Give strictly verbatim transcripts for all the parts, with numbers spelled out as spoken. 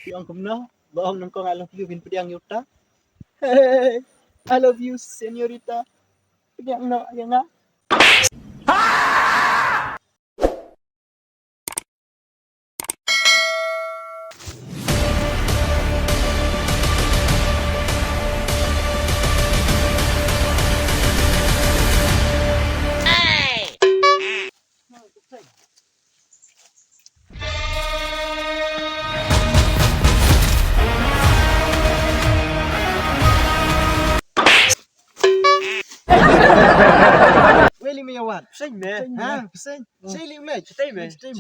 Phi ong kumno? Ba ong nyngkong I love you, phin pdiang ïa uta. Hey, I love you, señorita. Pdiang noh ïa nga. Wei lei me ïa wad. Pseiñ me. Ha, pseiñ. Pseiñ lei me. Pseiñ me. Pseiñ.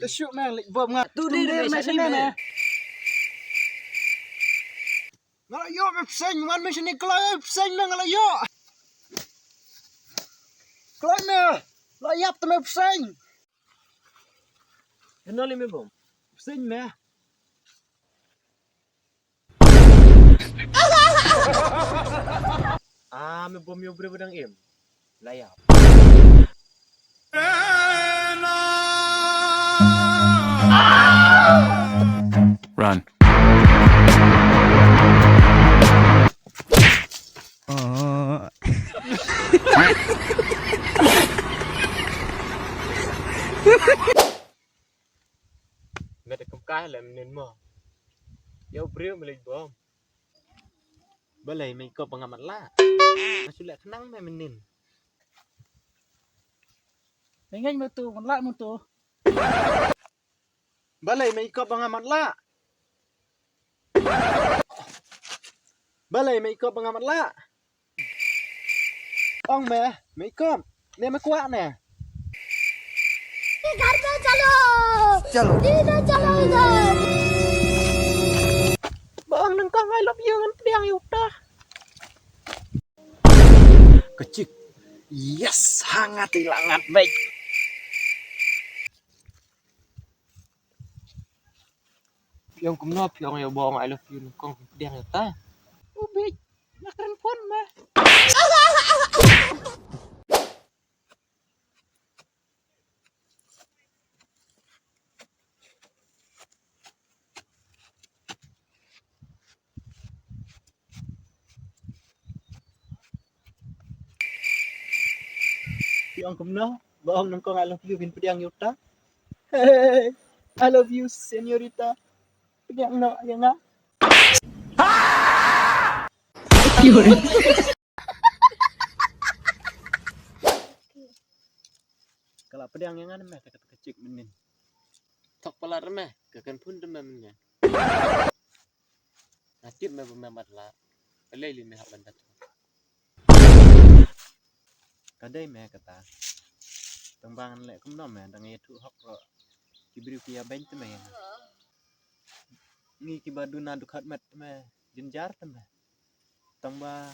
Ka shu me lei bom nga. Tu dei me, pseiñ me. Nga la ïoh me pseiñ, wan me shane kloi, pseiñ me nga la ïoh. Kloi me, la ïap te me pseiñ. Heno lei me bom? Pseiñ me. Ah, me bom ïoh briew ba dang im. La ïap. Run. Me te kum kai lem nin mo. Ïa u briew me leit bom. Balei me ïkop ba nga matlah? Nga shu leh khnang me mynnin. Me ngeiñ mo tu, matlah mo tu. Balei me ïkop ba nga matlah? Balei me ïkop ba nga matlah? Ong me, me ïkop. Ne me kwah ne. घर पे चलो। चलो। सीधे चलो इधर। Ba ong nyngkong I love you ngan pdiang ïa uta. Kachik. Yes, hangat ila ngat baik. Phi ong kumno, phi ong ïa u ba ong I love you nyngkong pdiang ïa uta. U bit, nga kren phone me. Phi ong kumno, ba ong nyngkong I love you phin pdiang ïa uta. Hey, I love you, señorita. Pdiang noh ïa nga. Ka la pdiang ïa nga ne me, ka, ka, ka chik mynnin. Thok palat me, ka kan phone te me mynnin. Nga tip me ba me matlah. Balei lei me hap ban da thok. Ka dei me kata. Tang ba ngan leh kumno me, dang ïathuh hok ruh. Ki briew ki ïa beiñ te me. Ngi kiba duna dukhat met te me, jynjar te me. Tang ba